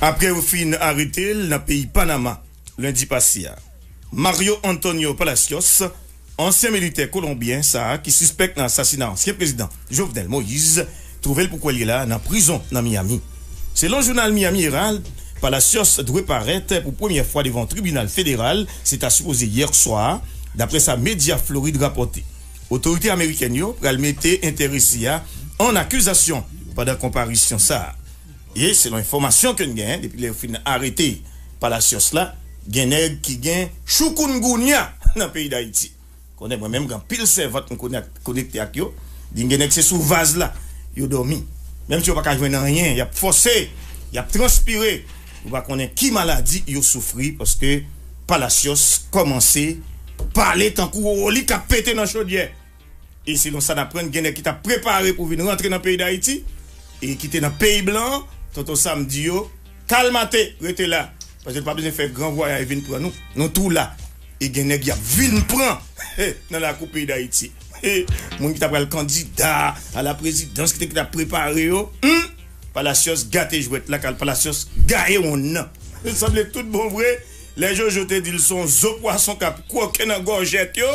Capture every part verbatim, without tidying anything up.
Apre yo fin arete l nan peyi Panama lendi pase a, Mario Antonio Palacios, ansyen militè kolonbyen sa a ki sispèk nan asasina ansyen prezidan Jovenel Moïse, twouve l pou kwè l ye la nan prizon nan Miami. Selon jounal Miami Herald, Palacios dwe parèt pou premyè fwa devan yon tribinal federal, se ta sipoze yè swa, daprè sa medya Florid rapòte. Otorite amerikèn yo pral mete enterese a an akizasyon pandan konparisyon sa a. E selon enfòmasyon ke n genyen, depi lè yo fin arete Palacios la, gen nèg ki gen choukoungunya nan peyi Dayiti. Konnen mwen menm gen anpil sèvant m konekte ak yo, di m gen nèg se sou vaz la yo dòmi. Menm si yo pa ka jwenn anyen, y ap fòse, y ap transpire. Ou pa konnen ki maladi yo soufri paske Palacios kòmanse pale tankou wowoli k ap pete nan chodyè. E selon sa n aprann, gen nèg ki t ap prepare pou vin rantre nan peyi Dayiti e ki te nan peyi blan an. Tonton Sam di yo, kalmate, rete la, paske nou pa bezwen fè gran vwayaj vin pran nou. Nou tou la. E gen nèg y ap vin pran nan lakou peyi Dayiti. Moun ki ta pral kandida a la prezidans, ki te ki t ap prepare yo, hmm, Palacios gate jwèt la, kal Palacios gaye wonn nan. Sanble tout bon vre, lè Jojo te di l se yon zo pwason k ap kwoke nan gòjèt yo,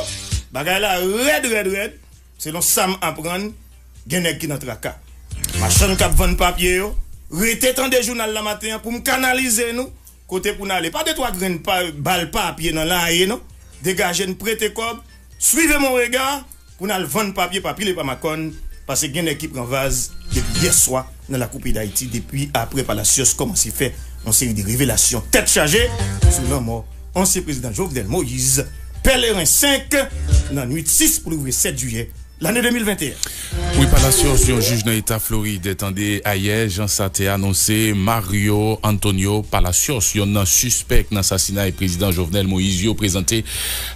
bagay la rèd, rèd, rèd. Selon sa m aprann, gen nèg ki nan traka. Machann k ap vann papye yo, rete tande jounal la maten an pou m kanalize nou kote pou n ale. Pa de twa grenn pa, bal papye nan laye non. Degaje n, prete kòb, suivez mon regard, pou n al vann papye pa pile pa makòn, paske gen nèg ki pran vaz depi yè swa nan lakou peyi Dayiti, depi apre Palacios kòmanse fè yon seri de revelasyon tèt chaje sou lanmò ansyen prezidan Jovenel Moïse, pèleren senk, nan nwit sis pou rive sèt jiyè lane de mil venteyen. Wi, Palacios, yon jij nan eta Florid, tande ayè, jan sa te anonse, Mario Antonio Palacios, yonn nan sispèk nan sasinay prezidan Jovenel Moïse yo, prezante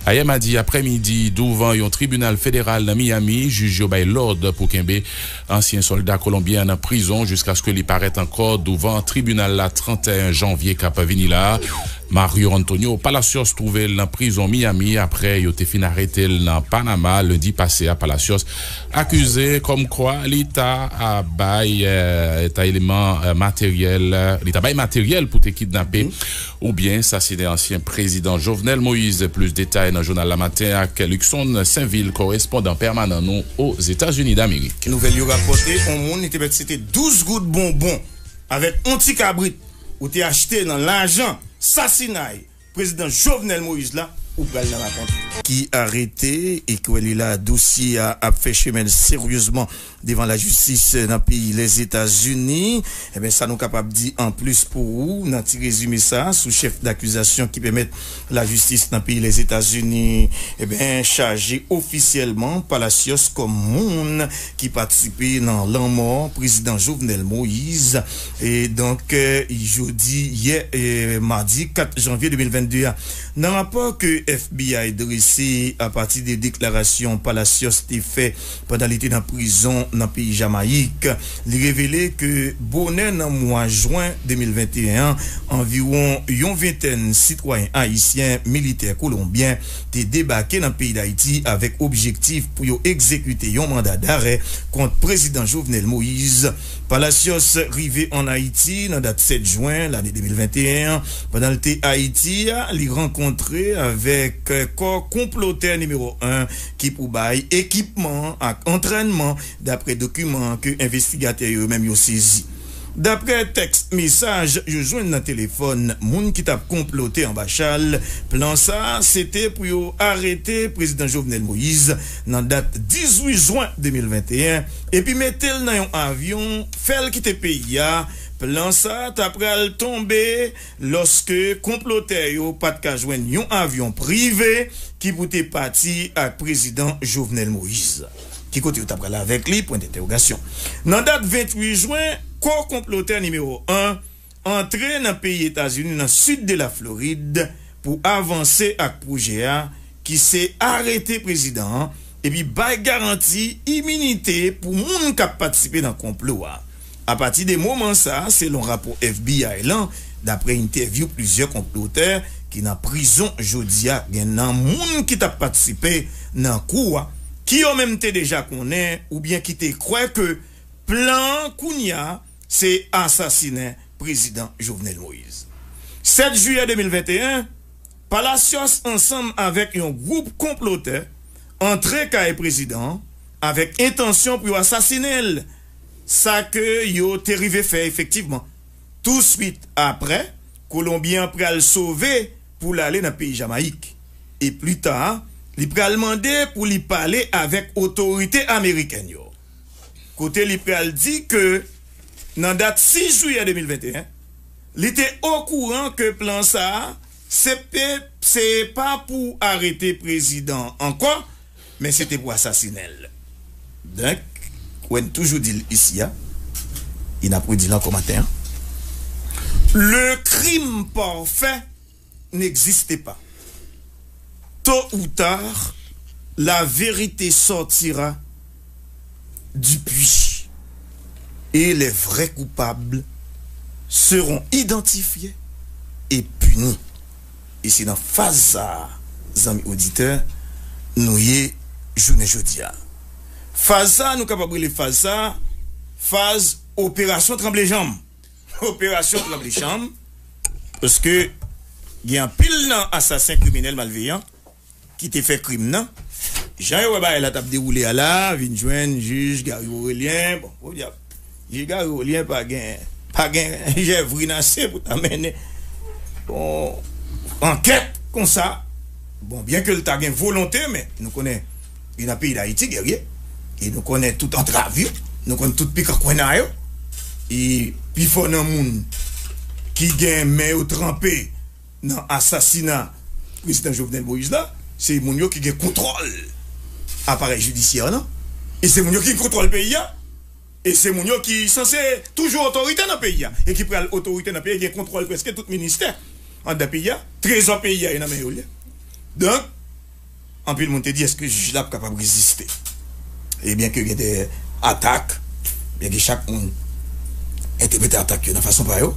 ayè madi aprèmidi douvan yon tribinal federal nan Miami. Jij yo bay lòd pou kenbe ansyen sòlda kolonbyen an nan prizon jiskaske li parèt ankò douvan tribinal la trannteyen janvye k ap vini la a. Mario Antonio Palacios twouve l nan prizon Miami apre yo te fin arete l nan Panama lendi pase a. Palacios akize kòmkwa li ta, a, bay, eh, ta eleman, eh, materyèl, li ta bay materyèl pou te kidnape oubyen sasinen ansyen prezidan Jovenel Moïse. Plis detay nan jounal Lamaten ak Luckson Sainvil, korespondan pèmanan nou Ozetazini Damerik. Nouvèl yo rapòte, on moun li te mèt sete douz goud bonbon avèk on ti kabrit ou te achte nan lajan sasinay prezidan Jovenel Moïse la, ou pral nan rakonte. Ki arete e ki wè li la, dosye a ap fè chemen l seryezman devan lajistis nan peyi Lèzetazini. Ebyen, sa nou kapab di anplis pou ou nan ti rezime sa a sou chèf dakizasyon ki pèmèt lajistis nan peyi Lèzetazini, ebyen, chaje ofisyèlman Palacios kòm moun ki patisipe nan lanmò prezidan Jovenel Moïse. E donk, eh, jodi, yè, eh, madi kat janvye de mil vennde a, nan rapò ke F B I drese apati de deklarasyon Palacios te fè pandan li te nan prizon nan peyi Jamayik, li revele ke bonè nan mwa jen de mil venteyen an, anviwon yon ventèn sitwayen ayisyen, militè kolonbyen, te debake nan peyi Dayiti avèk objektif pou yo egzekite yon manda darè kont prezidan Jovenel Moïse. Palacios rive ann Ayiti nan dat sèt jen lane de mil venteyen an. Pandan l te Ayiti a, li rankontre avèk kò konplotè nimewo en ki pou bay ekipman ak antrènman, daprè dokiman ke envestigatè yo menm yo sezi. Daprè tèks mesaj yo jwenn nan telefòn moun ki t ap konplote anba chal, plan sa a se te pou yo arete prezidan Jovenel Moïse nan dat dizuit jen de mil venteyen epi mete l nan yon avyon, fè l kite peyi a. Plan sa a ta pral tonbe lòske konplotè yo pa t ka jwenn yon avyon prive ki pou te pati ak prezidan Jovenel Moïse. Ki kote yo ta pral avèk li? Pwen dentèwogasyon. Nan dat venntuit jen, kò konplotè nimewo en antre nan peyi Etazini nan sid de Laflorid pou avanse ak pwojè a, ki se arete prezidan an epi bay garanti iminite pou moun k ap patisipe nan konplo a. Apati de moman sa a, selon rapò F B I lan, daprè entèvyou plizyè konplotè ki nan prizon jodi a, gen nan moun ki t ap patisipe nan kou a, ki yo menm te deja konnen oubyen ki te kwè ke plan an kounye a se asasinen prezidan Jovenel Moïse. Sèt jiyè de mil venteyen, Palacios ansanm avèk yon gwoup konplotè antre kay prezidan an avèk entansyon pou yo asasinen l, sa ke yo te rive fè efektivman. Touswit apre, Kolonbyen an pral sove pou l ale nan peyi Jamayik. E pli ta, li pral mande pou li pale avèk otorite amerikèn yo. Kote li pral di ke nan dat sis jiyè de mil venteyen, li te okouran ke plan sa a, se pe, se pa pou arete prezidan an ankò, men se te pou asasinen l. Donk, ou wè n toujou di l isi a, e n ap redi l ankò maten an, le crime parfait n'existe pas. Tôt ou tard, la vérité sortira du puits et les vrais coupables seront identifiés et punis. E se nan faz sa a, zanmi oditè, nou ye jounen jodi a. Faz sa a, nou kapab rele faz sa a, faz operasyon tranble janm. Operasyon tranble janm, paske gen anpil nan asasen, kriminèl, malveyan ki te fè krim nan. Jan yo wè bagay la t ap dewoule a la, vin jwenn jij Gary Orélien. Bon, podyab, jij Gary Orélien pa gen, pa gen jèvrin ase pou ta mennen yon ankèt konsa. Bon, byen ke l ta gen volonte, men nou konnen li nan peyi Dayiti, Guerrier. E nou konnen tout antrav yo, nou konnen tout pikan kwenna yo. E pifò nan moun ki gen men yo tranpe nan asasina prezidan Jovenel Moïse la, se moun yo ki gen kontwòl aparèy jidisyè an, e se moun yo ki gen kontwòl peyi a, e se moun yo ki sanse toujou otorite nan peyi a, e ki pral otorite nan peyi a, gen kontwòl prèske tout ministè anndan peyi a, trezò peyi a, e nan men yo l ye. Donk, anpil moun te di, èske jij la ap kapab reziste? E byen ke gen de atak, byen ke chak moun entèprete atak yo nan fason pa yo.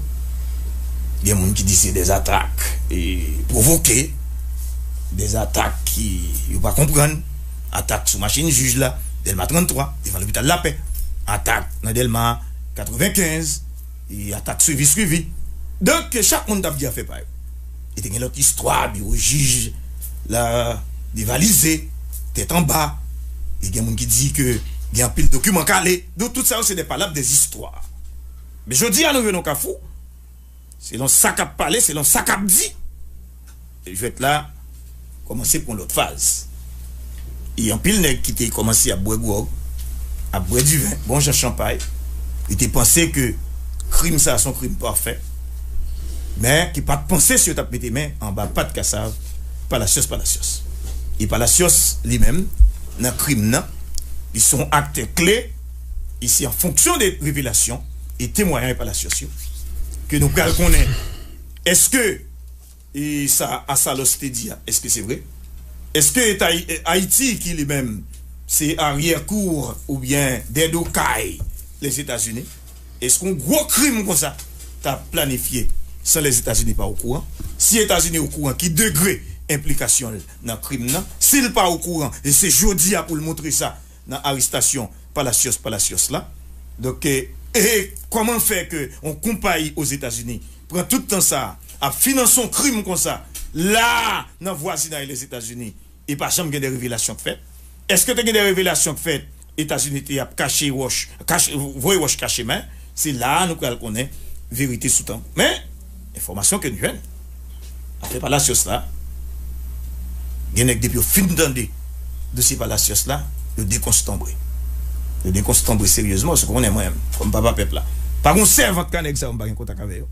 Gen moun ki di se de atak e pwovoke, de atak ki yo pa konprann, atak sou machin jij la, Dèlma tranntwa, devan lopital Lapè, atak nan Dèlma katrevenkenz, e atak swivi swivi. Donk, chak moun t ap di afè pa yo. E te gen lòt istwa, biwo jij la devalize, tèt anba. E gen moun ki di ke gen anpil dokiman kale. Donk, tout sa yo se de palab, de zistwa. Men jodi a, nou rive nan kafou. Selon sa k ap pale, selon sa k ap di, jwèt la kòmanse pran lòt faz. E anpil nèg ki te kòmanse ap bwè gwòg, ap bwè diven, bon jan chanpay, yo te panse ke krim sa a se yon krim pafè, men ki pa t panse si yo t ap mete men anba pat kasav Palacios, Palacios. E Palacios, li menm, nan krim nan, li se yon aktè kle, e se an fonksyon de revelasyon e temwayaj Palacios yo ke nou pral konnen èske e sa Asalos te di a, èske se vre? Èske Eta-, Ayiti, ki li menm se aryè kou oubyen dèdokay Lèzetazini, èske yon gwo krim konsa t ap planifye san Lèzetazini pa okouran? Si Etazini okouran, ki degre enplikasyon l nan krim nan? Si l pa okouran, e se jodi a pou l montre sa nan arestasyon Palacios, Palacios la. Donk, e, e kòman fè ke yon konpayi Ozetazini pran tout tan sa a ap finanse yon krim konsa la a nan vwazinay Lèzetazini e pa janm gen de revelasyon k fèt? Èske te gen de revelasyon k fèt? Etazini te ap kache wòch, kache, voye wòch kache men. Se la a nou pral konnen verite sou tanbou. Men, enfòmasyon ke n jwenn, afè Palacios la, gen nèg depi yo fin tande dosye Palacios la, yo dekonstanbre. Yo dekonstanbre seryezman, paske konnen mwen, kòm papa pèp la, pa gon sèvant ka nèg sa yo m pa gen kontak avè yo.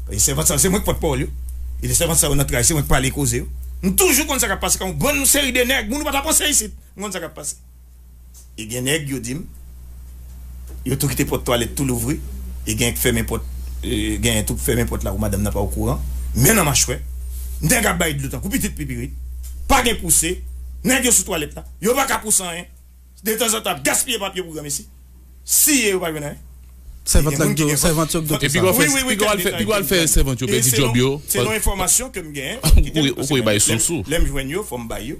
Paske sèvant sa yo, se mwen k pòtpawòl yo. E lè sèvant sa yo nan tray, se mwen k pale koze yo. M toujou konn sa k ap pase, kan yon bann seri de nèg, moun ou pa ta panse isit, m konn sa k ap pase. E gen nèg, yo di m, yo tou kite pòt twalèt tou louvri, e gen k fèmen pòt, e, gen tou k fèmen pòt la pou madanm nan pa okouran. Men nan machwè, nèg ap bay dlo tankou pitit pipirit, pa gen pouse, nèg yo sou twalèt la, yo pa ka pouse anyen. Detanzantan ap gaspiye papye pou granmesi. Siye yo pa jwenn anyen. Sèvant la k do, sèvant yo k do tou sa. Wi, wi, wi, piga w al fè, piga w al fè sèvant yo pèdi djòb yo. Selon enfòmasyon ke m genyen, kite m pase lè m, lè m jwenn yo, fò m bay yo.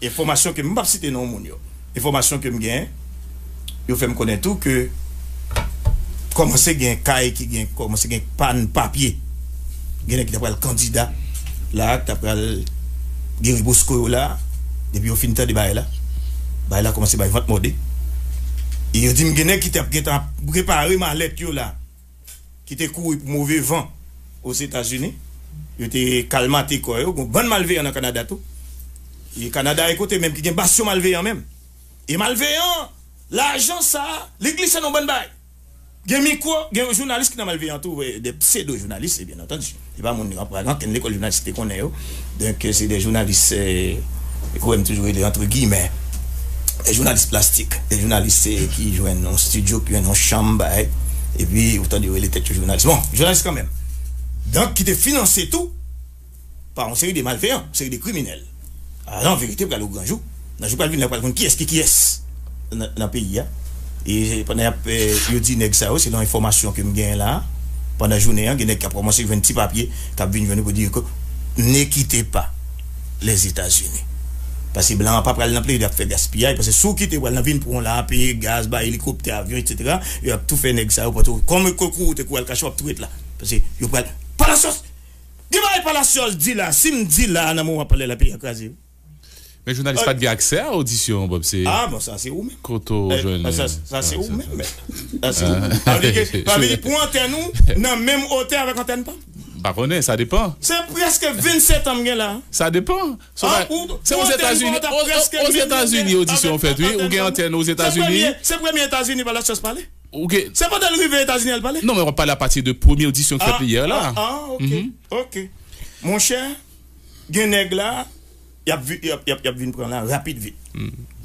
Enfòmasyon ke m, m p ap site non moun yo. Enfòmasyon ke m genyen, yo fè m konnen tou ke kòmanse gen kay ki gen, kòmanse gen pàn papye. Gen nèg ki ta pral kandida la, ki ta pral gen ribosko yo la. Depi yo fin tande bagay la, bagay la kòmanse bay vant mòde. E yo di m gen nèg ki t ap gentan ap prepare malèt yo la, ki te kouri pou move van Ozetazini. Yo te kalmate kò yo. Gon bann malveyan nan Kanada tou. E Kanada e kote menm ki gen basyon malveyan menm. E malveyan, lajan sa, li glise nan bann bay. Gen mikwo, gen jounalis ki nan malveyan tou, e, de pseudo jounalis, e byen antandi. Se pa moun ki pral ankenn lekòl jounalis ki te konnen yo. Donk, se de jounalis, e, kwè m toujou rele antre giyimè, de jounalis plastik, de jounalis, e, ki jwenn yon estidyo, ki jwenn yon chanm, bay, epi ou tande yo rele tèt yo jounalis. Bon, jounalis kanmenm. Donk, ki te finanse tou pa yon seri de malveyan, yon seri de kriminèl. Ala, an verite, pral o gran jou. Nan jou pral vini la, pral konn kiyès ki kiyès nan, nan peyi a. E pandan y ap, eh, yo di nèg sa yo, selon enfòmasyon ke m genyen la, pandan jounen an, gen nèg k ap kòmanse jwenn ti papye, k ap vin jwenn yo pou di yo ke ne quittez pas les États-Unis. Paske blan an pa pral nan plede ap fè gaspiyay, paske si w kite pral nan vin pran la, peye gaz, bay elikoptè, avyon, etsetera, yo ap tou fè nèg sa yo, paske kòm ke kou ou te kou al kache, w ap tou ret la. Paske yo pral, Palacios! Gen bagay Palacios di la, si m di la, nan moman pale la, peyi a kraze. Men jounalis pa t gen aksè a odisyon, Bob, se Ah, bon, sa se ou menm. Kote w Eh, jwenn sa, sa se ou menm, men. Sa se ou menm. Sa vle di ke, sa vle di pou antèn ou, nan menm otè avèk antèn pa m. M pa konnen, sa depan. Se prèske vennsèt an m gen la. Sa depan. Ah, ou, se pou antèn pa w ta prèske menm longuè. Ozetazini odisyon fèt, wi. Ou gen antèn Ozetazini. Se premye, se premye Etazini Palacios pale. Se pandan l rive Etazini al pale. Non, men w ap pale apati de premye odisyon k fèt yè la. Ah, ah, ok, ok. Monchè, gen nèg la, y ap vi-, y ap, y ap, y ap vin pran la rapid vit.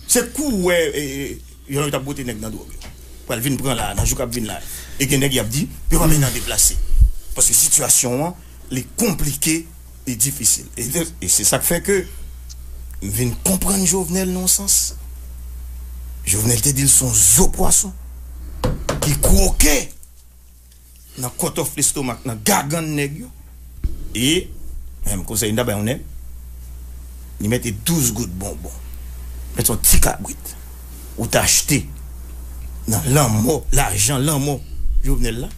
Se kou w wè, e, e, jan yo t ap bwote nèg nan dwòg yo. Pral vin pran la, nan jou k ap vin la. E gen nèg y ap di, yo pa bezwen deplase. Paske sitiyasyon an, li konplike, li difisil. E, e se sa k fè ke m vin konprann Jovenel nan yon sans. Jovenel te di l se yon zo pwason ki kwoke nan cut off lestomak, nan gagann nèg yo. E, menm konsèy m ta bay yon nèg, li mete douz goud bonbon. Mete yon ti kabrit. Ou ta achte nan lanmò, lajan lanmò Jovenel la,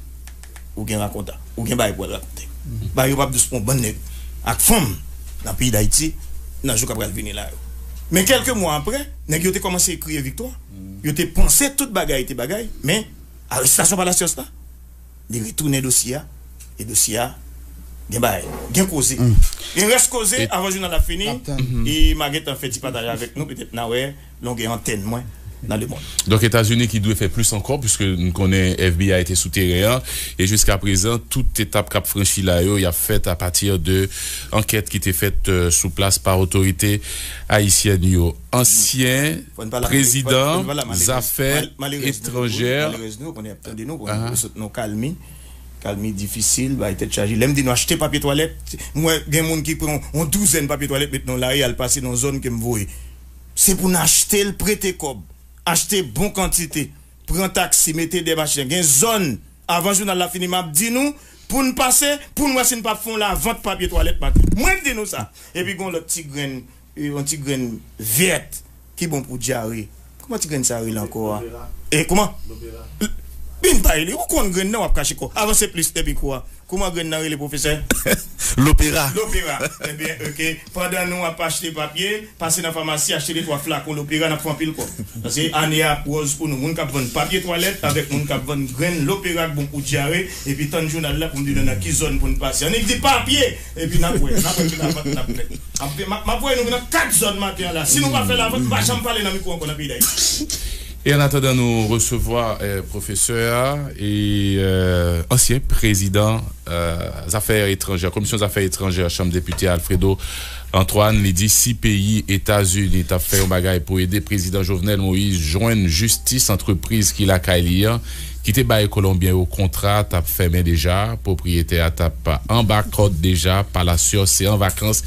ou gen rakonta. Ou gen bagay pou al rakonte. Bagay yo p ap dous pou yon bann nèg ak fanm nan peyi Dayiti, nan jou k ap pral vini la yo. Men kèlke mwa apre, nèg yo te kòmanse kriye viktwa. Yo te panse tout bagay te bagay, men arestasyon Palacios la, li retounen dosye a, e dosye a, gen bagay, gen koze. Gen rès koze avan jounal la fini, e m a gentan fè ti pataj avèk nou, petèt n a wè longè antèn mwen nan lemonn. Donk, Etazini ki dwe fè plis ankò, piske n konnen F B I te sou teren an, e jiska prezan, tout etap k ap franchi la yo, y ap fèt apati de ankèt ki te fèt, euh, sou plas pa otorite ayisyèn yo. Ansyen prezidan zafè etranjè. Malerèz nou, konnen y ap tande nou, konnen nou sot nan kalmi. Kalmi difisil, bay tèt chaje. Lè m di nou achte papye twalèt, m wè gen moun ki pran yon douzèn papye twalèt, met nan lari, al pase nan zòn ke m voye. Se pou n achte l, prete kòb, achte bon kantite, pran taksi, mete de machin. Gen zòn, avan jounal la fini, m ap di nou, pou n pase, pou n wè si n p ap fè yon lavant papye twalèt maten. Mwen m di nou sa. Epi gen yon lòt ti grenn, yon ti grenn vèt ki bon pou dyare. Kòman ti grenn sa rele ankò a? E kòman? L-, bin pa rele. Ou konn grenn nan, w ap kache kò. Avanse plis nan mikwo a. Kòman grenn nan rele, pwofesè? Lopera. Lopera. Ebyen, ok. Pandan nou ap achte papye, pase nan famasi, achte de twa flakon Lopera, n ap fè anpil kòb. Paske ane a ap wòz pou nou. Moun k ap vann papye twalèt avèk moun k ap vann grenn Lopera k bon pou dyare, epi tann jounal la pou m di nou nan ki zòn pou n pase. Annik di papye, epi n ap wè, n ap wè ki lavant n ap fè. M ap, m ap, m ap voye nou nan kat zòn maten an la. Si nou pa fè lavant, m pa janm pale nan mikwo ankò nan peyi Dayiti. E an atandan nou resevwa, eh, pwofesè a e, eh, ansyen prezidan, eh, zafè etranjè, komisyon zafè etranjè Chanm Depite Alfredo Antoine, li di si peyi Etazini t ap fè yon bagay pou ede prezidan Jovenel Moïse jwenn jistis, antrepriz ki lakay li an, ki te bay Kolonbyen yo kontra, t ap fèmen deja, pwopriyetè a t ap anba kòd deja, Palacios se an vakans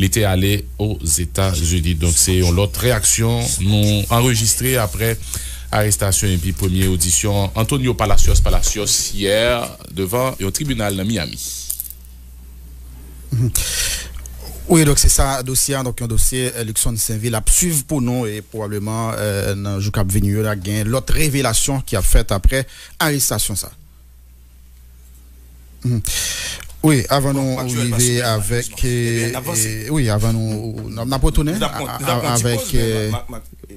li te ale Ozetazini. Donk, se yon lòt reyaksyon nou anrejistre apre arestasyon epi premye odisyon Antonio Palacios Palacios yè devan yon tribinal nan Miami. Wi, donk se sa dosye a, donk yon dosye, eh, Luckson Sainvil ap swiv pou nou e pwobableman, eh, nan jou k ap vini yo la, gen lòt revelasyon ki ap fèt apre arestasyon sa. Wi, avan nou rive avèk, wi, avan nou, n ap retounen avèk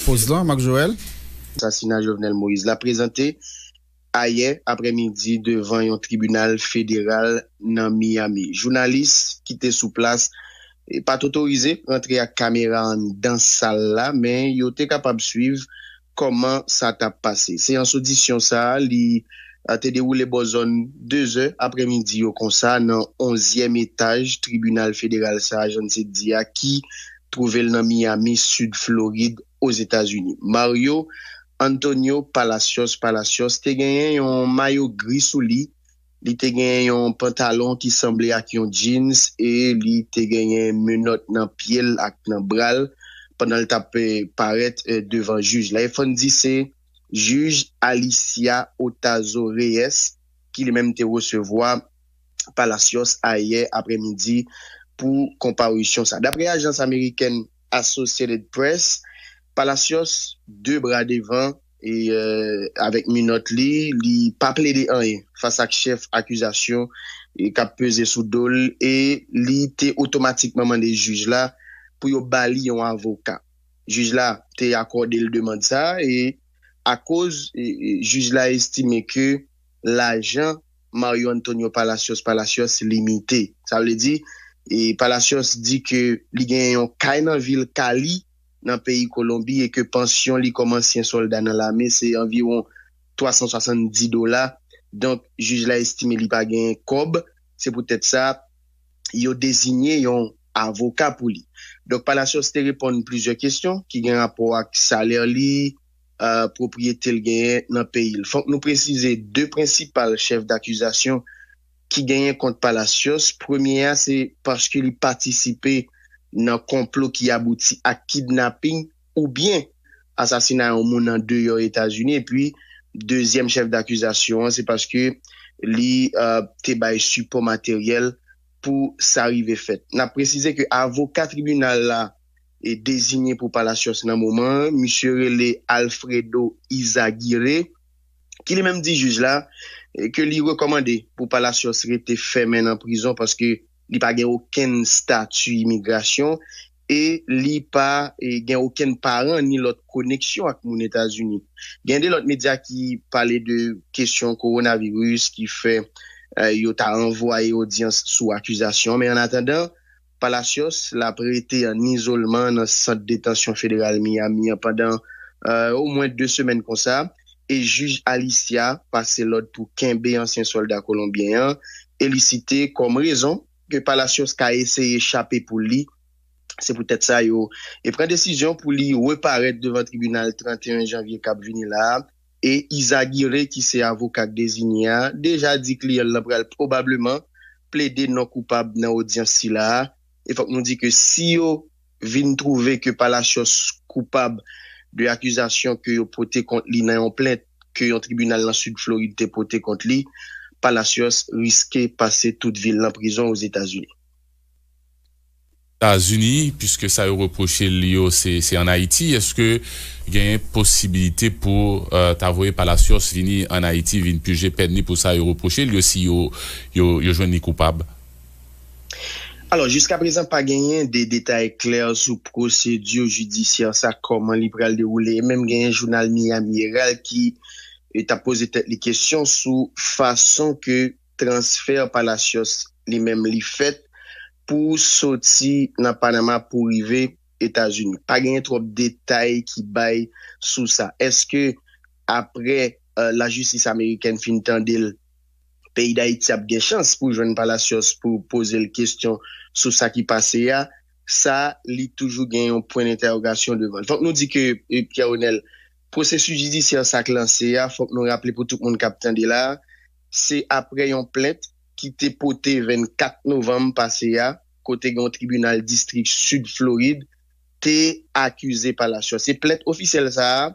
poz lan, Marc Joël. Asasina Jovenel Moïse la prezante ayè aprèmidi devan yon tribinal federal nan Miami. Jounalis ki te sou plas pa t otorize rantre ak kamera anndan sal la, men yo te kapab swiv kòman sa t ap pase. Seyans odisyon sa a, li te dewoule bò zòn de zè aprèmidi yo konsa nan onzyèm etaj tribinal federal sa a, jan n se di a, ki twouve l nan Miami, Sid Florid, Ozetazini. Mario Antonio Palacios Palacios te genyen yon mayo gri sou li, li te genyen yon pantalon ki sanble ak yon jeans e li te genyen menòt nan pye l ak nan bra l pandan l t ap parèt devan jij la. E fò n di se jij Alicia Otazo Reyes ki li menm te resevwa Palacios ayè aprèmidi pou konparisyon sa. Daprè ajans amerikèn Associated Press, Palacios, de bra devan e avèk minòt li, li pa plede anyen fas ak chèf akizasyon k ap peze sou do l e li te otomatikman mande jij la pou yo ba li yon avoka. Jij la te akòde l demann sa e akoz jij la estime ke lajan Mario Antonio Palacios Palacios limite. Sa vle di, Palacios di ke li genyen yon kay nan vil Cali, nan peyi Kolonbi, e ke pansyon li kòm ansyen sòlda nan lame se anviwon twa san swasanndis dola. Donk, jij la estime li pa genyen kòb. Se poutèt sa, yo deziye yon avoka pou li. Donk, Palacios te reponn plizyè kesyon ki gen rapò ak salè li, pwopriyete l genyen nan peyi l. Fòk nou presize de prensipal chèf dakizasyon ki genyen kont Palacios. Premye a, se paske li patisipe nan konplo ki abouti ak kidnaping oubyen asasina yon moun andeyò Etazini. Epi, dezyèm chèf dakizasyon an, se paske li te bay sipò materyèl pou sa rive fèt. N ap presize ke avoka tribinal la e deziye pou Palacios nan moman an, misye rele Alfredo Izaguirre, ki li menm di jij la ke li rekòmande pou Palacios rete fèmen nan prizon paske li pa gen okenn stati imigrasyon e li pa gen okenn paran ni lòt koneksyon ak moun Etazini. Gen de lòt medya ki pale de kesyon kowonaviris ki fè yo ta ranvwaye odyans sou akizasyon, men annatandan, Palacios l ap rete an izolman nan sant detansyon federal Miami an pandan omwen de semèn konsa, e jij Alicia pase lòd pou kenbe ansyen sòlda kolonbyen an e li site kòm rezon ke Palacios ka eseye chape poul li. Se poutèt sa yo pran desizyon pou li reparèt devan tribinal trannteyen janvye k ap vini la a. E Izaguirre, ki se avoka k deziye a, deja di kliyan l lan pral pwobableman plede non koupab nan odyans sila a. E fòk nou di ke si yo vin twouve ke Palacios koupab de akizasyon ke yo pote kont li nan yon plent ke yon tribinal nan Sid Florid te pote kont li, Palacios riske pase tout vi l nan prizon Ozetazini. Etazini, piske sa yo repwoche l yo se an Ayiti, èske genyen posibilite pou ta voye Palacios vini an Ayiti vin pije pèn li pou sa yo repwoche l yo si yo yo jwenn li koupab? Alò, jiskaprezan pa genyen de detay klè sou pwosedi jidisyè sa, kòman li pral dewoule, e menm genyen jounal Miami Herald ki t ap poze tèt li kesyon sou fason ke transfè Palacios li menm li fèt pou soti nan Panama pou rive Etazini. Pa genyen twòp detay ki bay sou sa. Èske apre lajistis amerikèn fin tande l, peyi Dayiti ap gen chans pou jwenn Palacios pou poze l kesyon sou sa ki pase a? Sa, li toujou gen yon pwen dentèwogasyon devan l. Fòk nou di ke, Pierre Renel, pwosesis jidisyè sa k lanse a, fòk nou raple pou tout moun k ap tande la, se apre yon plent ki te pote vennkat novanm pase a, kote gen yon tribinal distrik Sid Florid te akize Palacios. Se plent ofisyèl sa a,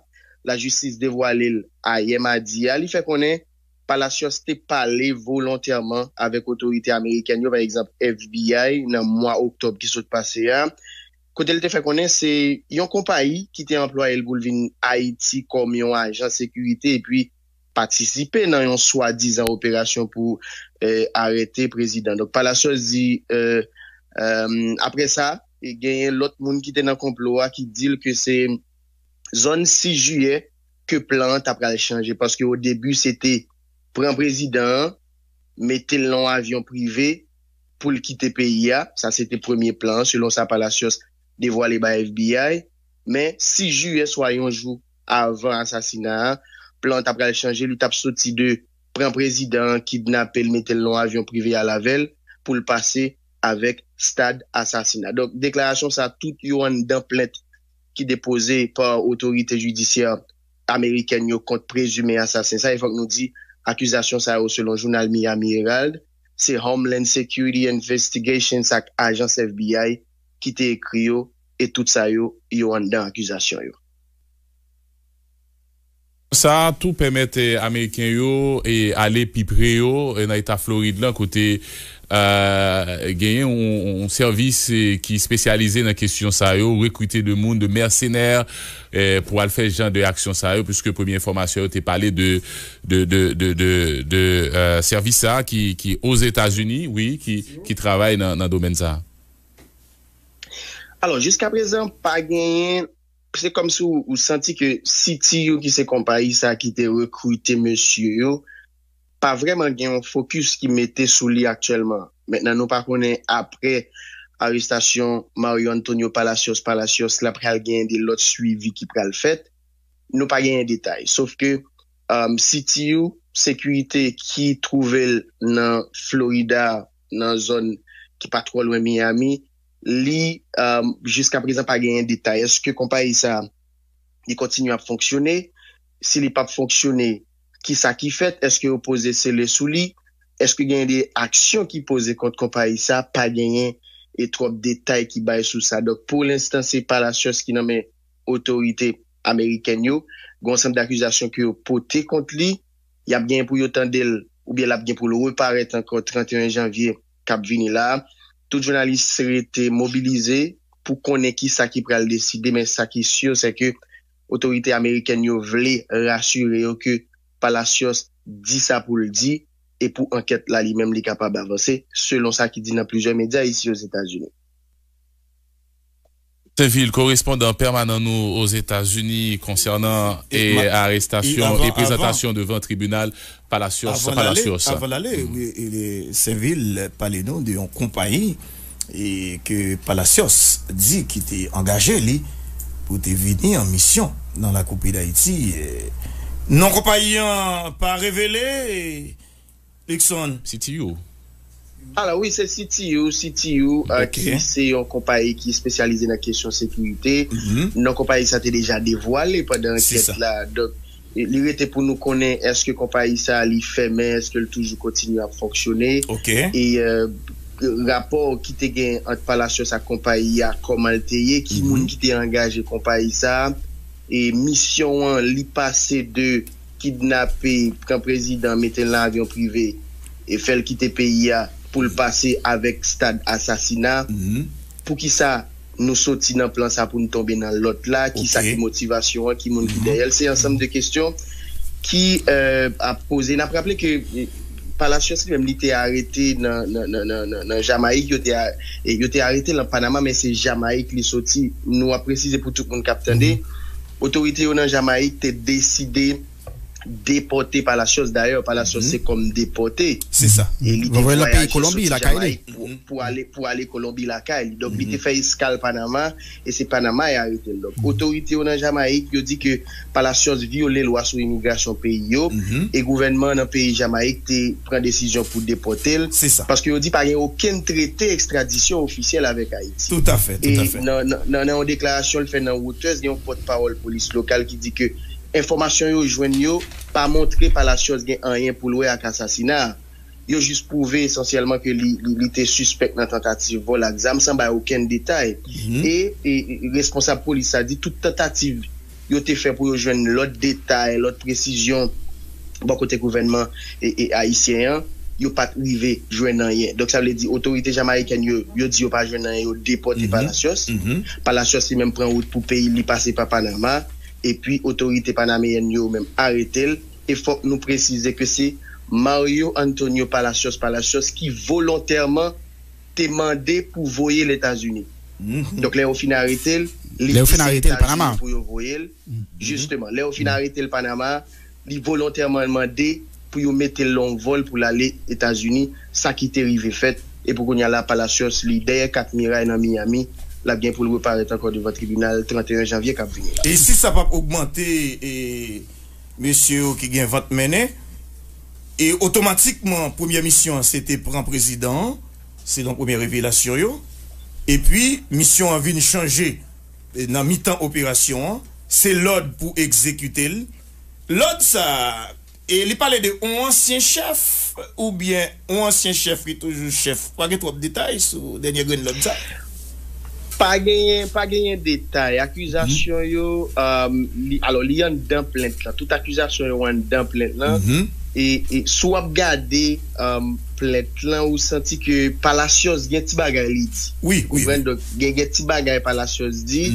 lajistis devwale l ayè madi a. Li fè konnen Palacios te pale volontèman avèk otorite amerikèn yo, pa egzanp, F B I, nan mwa oktòb ki sot pase a, kote l te fè konnen se yon konpayi ki te anplwaye l pou l vin Ayiti kòm yon ajan sekirite epi patisipe nan yon swadizan operasyon pou eh, arete prezidan. Donk, Palacios di, eh, eh, apre sa, e genyen lòt moun ki te nan konplo a ki di l ke se zòn sis jiyè ke plan an ta pral chanje. Paske o debi, se te pran prezidan an, mete l nan yon avyon prive pou l kite peyi a. Sa se te premye plan an, selon sa Palacios devwale bay F B I. Men, sis jiyè, swa yon jou avan asasina a, plan an ta pral chanje. Li t ap soti de pran prezidan an, kidnape l, mete l nan yon avyon prive, al avè l, pou l pase avèk stad asasina. Donk, deklarasyon sa, tout yo anndan plent ki depoze pa otorite jidisyè amerikèn yo kont prezime asasen sa. E fòk nou di, akizasyon sa yo, selon jounal Miami Herald, se Homeland Security Investigations ak ajans F B I ki te ekri yo, e tout sa yo, yo anndan akizasyon yo. Sa a tou pèmèt, eh, Ameriken yo, eh, ale pi pre yo, eh, nan eta Florid lan, kote, eh, genyen yon, yon sèvis, eh, ki espesyalize nan kesyon sa yo, rekrite de moun, de mèsenè, eh, pou al fè jan de aksyon sa yo, piske premye enfòmasyon yo te pale de, de, de, de, de, de, eh, sèvis sa a ki, ki Ozetazini, wi, ki, ki travay nan, nan domèn sa a. Alò, jiskaprezan, pa genyen, se kòmsi w, w santi ke C T U, ki se konpayi sa ki te rekrite mesye yo, pa vrèman gen yon fokis ki mete sou li aktyèlman. Mentnan, nou pa konnen apre arestasyon Mario Antonio Palacios, Palacios la pral genyen de lòt swivi ki pral fèt. Nou pa genyen detay. Sof ke, um, C T U, sekirite ki twouve l nan Florida, nan zòn ki pa twò lwen Miami, li, um, jiskaprezan pa genyen detay. Èske konpayi sa, li kontinye ap fonksyone? Si li p ap fonksyone, kisa ki fèt? Èske yo poze sele sou li? Èske genyen de aksyon ki poze kont konpayi sa? Pa genyen e twòp detay ki bay sou sa. Donk, pou lenstan, se Palacios ki nan men otorite amerikèn yo. Gen yon ansanm dakizasyon ke yo pote kont li. Y ap genyen pou yo tande l, oubyen l ap gen pou l reparèt ankò trannteyen janvye k ap vini la a. Tout jounalis rete mobilize pou konnen kisa ki pral deside, men sa ki si, se ke otorite amerikèn yo vle rasire yo ke Palacios di sa pou l di, e pou ankèt la li menm li kapab avanse, selon sa ki di nan plizyè medya isi Ozetazini. Seville, korespondan pèmanan nou Ozetazini konsènan e, arestasyon e prezantasyon devan tribinal Palacios. Avan l ale, wi, Seville pale nou de yon konpayi e ke Palacios di ki te angaje li pou te vini an misyon nan lakou peyi Dayiti. Non konpayi an pa revele, Luckson. C T U. Alò wi, se C T U, C T U, ki se yon konpayi ki espesyalize nan kesyon sekirite. Non konpayi sa te deja devwale pandan ankèt la. Donk, li rete pou nou konnen èske konpayi sa li fèmen, èske l toujou kontinye ap fonksyone. E rapò ki te gen ant Palacios ak konpayi a, kòman l te ye, ki moun ki te angaje konpayi sa, e misyon an li pase de kidnape, pran prezidan, mete l nan avyon prive, e fè l kite peyi a pou l pase avèk stad asasina. Poukisa nou soti nan plan sa pou n tonbe nan lòt la? Kisa ki motivasyon an? Ki moun ki dèyè l? Se ansanm de kesyon ki ap poze. N ap raple ke Palacios li menm li te arete nan, nan, nan, nan, nan Jamayik, yo te, yo te arete l an Panama, men se Jamayik li soti. Nou ap presize pou tout moun k ap tande. Otorite yo nan Jamayik te deside depòte Palacios. Dayè, Palacios se kòm depòte. Se sa. E li te vwayaje soti Jamayik pou, pou ale, pou ale Kolonbi lakay li. Donk, li te fè eskal Panama, e se Panama y arete l. Donk, otorite yo nan Jamayik, yo di ke Palacios vyole lwa sou imigrasyon peyi yo, e gouvènman nan peyi Jamayik te pran desizyon pou depòte l, paske yo di pa gen okenn trete ekstradisyon ofisyèl avèk Ayiti. E nan, nan, nan yon deklarasyon l fè nan Reuters, gen yon pòtpawòl polis lokal ki di ke enfòmasyon yo jwenn yo pa montre Palacios gen anyen pou l wè ak asasina a. Yo jis pwouve esansyèlman ke li, li, li te sispèk nan tantativ vòl ak zam, san bay okenn detay. E, e, e responsab polis la di tout tantativ yo te fè pou yo jwenn lòt detay, lòt presizyon bò kote gouvènman e, e ayisyen an, yo pa t rive jwenn anyen. Donk, sa vle di otorite jamayikèn yo, yo di yo pa jwenn anyen, yo depòte Palacios. Palacios li menm pran wout pou peyi l, li pase pa Panama, epi otorite panameyèn yo menm arete l. E fòk nou presize ke se Mario Antonio Palacios Palacios ki volontèman te mande pou voye l Etazini. Donk, lè yo fin arete l, li di se Etazini pou yo voye l. Jisteman, lè yo fin arete l Panama, li volontèman mande pou yo mete l nan yon vòl pou l ale Etazini, sa ki te rive fèt. E pou kounye a la, Palacios, li dèyè kat miray nan Miami, l ap gen pou l reparèt ankò devan tribinal trannteyen janvye k ap vini la. E si sa p ap ogmante, e, mesye yo ki gen vant mennen, e otomatikman, premyè misyon an, se te pran prezidan an, selon premye revelasyon yo. Epi, misyon an vin chanje, e, nan mitan operasyon an, se lòd pou egzekite l. Lòd sa a, e li pale de yon ansyen chèf, oubyen yon ansyen chèf ki toujou chèf. Pa gen twòp detay sou dènye grenn lòd sa. Pa genyen, pa genyen detay. Akizasyon yo, um, li, alò, li anndan plent lan. Tout akizasyon yo anndan plent lan. E, e si w ap gade, um, plent lan, ou santi ke Palacios gen ti bagay li di. Wi, wi. Konprann? Donk, gen, gen ti bagay Palacios di.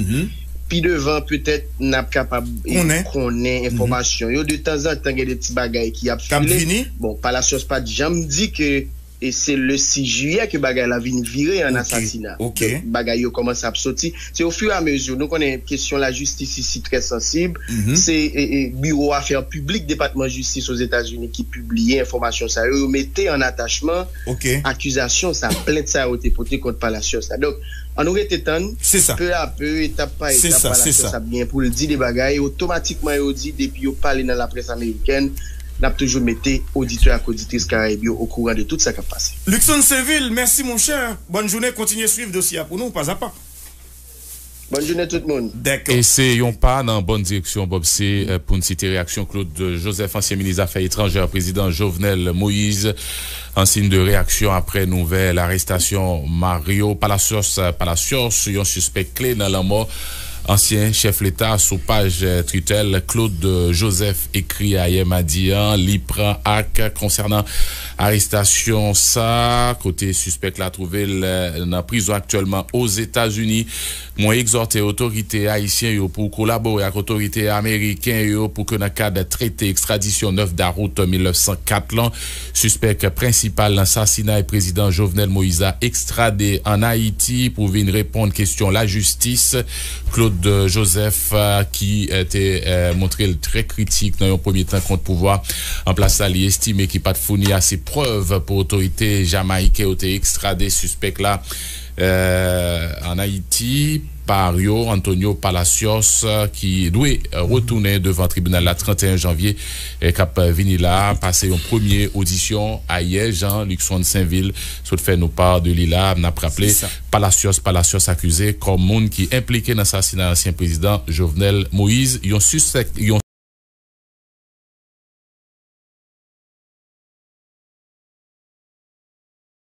Pi devan, petèt, n ap kapab, e, konnen enfòmasyon yo. De tanzantan, gen de ti bagay ki ap file. Bon, Palacios pa t janm di ke e se le sis jiyè ke bagay la vin vire an asasina. Donk, bagay yo kòmanse ap soti. Se ofiramezu, nou konnen kesyon lajistis isi trè sansib. Se, e, e, Biwo Afè Piblik Depatman Jistis Ozetazini ki pibliye enfòmasyon sa yo. Yo mete an atachman akizasyon sa, plent sa yo te pote kont Palacios la. Donk, ann nou rete tann, pe a pe, etap pa etap, Palacios ap gen pou l di de bagay. Otomatikman, yo di, depi yo pale nan laprès amerikèn, n ap toujou mete oditè ak oditris Karayib yo okouran de tout sa k ap pase. Luckson Sainvil, mèsi monchè. Bòn jounen, kontinye swiv dosye a pou nou, pazapa. Bòn jounen tout moun. Dakò. E se yon pa nan bòn direksyon, Bob, se, eh, pou n site reyaksyon Claude Joseph, ansyen minis zafè etranjè prezidan Jovenel Moïse, an siy de reyaksyon apre nouvèl arestasyon Mario Palacios, Palacios, yon sispèk kle nan lanmò ansyen chèf leta. Sou paj, eh, Twitter, Claude Joseph ekri ayè madi an, li pran ak konsènan arestasyon sa, kote sispèk la twouve l, eh, nan prizon aktyèlman Ozetazini. Mwen egzòte otorite ayisyen yo pou kolabore ak otorite ameriken yo pou ke nan kad trete ekstradisyon nèf dawout mil nèf san kat lan, sispèk prensipal nan sasinay prezidan Jovenel Moïse a ekstrade ann Ayiti pou vin reponn kesyon lajistis. Claude Joseph, eh, ki, eh, te, eh, montre l trè kritik nan yon premye tan kont pouvwa an plas la, li estime ki pa t founi ase prèv pou otorite jamayiken yo te ekstrade sispèk la, eh, ann Ayiti. Mario Antonio Palacios, eh, ki dwe, eh, retounen devan tribinal la trannteyen janvye, eh, k ap vini la, pase yon premye odisyon ayè, jan Luckson Sainvil sot fè nou pa de li la. N ap raple, Palacios, Palacios akize kòm moun ki enplike nan sasina ansyen prezidan Jovenel Moïse, yon sispèk, yon